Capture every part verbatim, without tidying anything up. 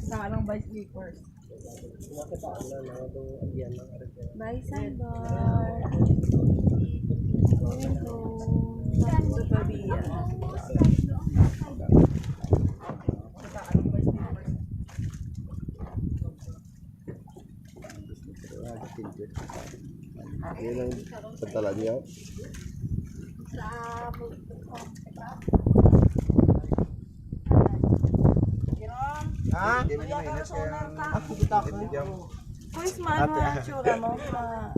Sa anong vice slippers? Bye, Sandor. Hello. Hello, Pabia. Yun ang pagdala niya. Ha? Ako kita ko. Kuis, maano ang tsura mo? Ma-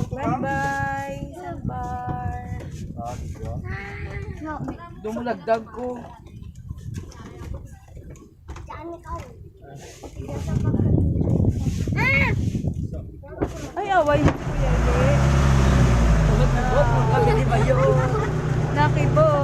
Bye-bye, Salbar. Dumulagdag ko. Ay, away ni Kuya Ye. Nakibo.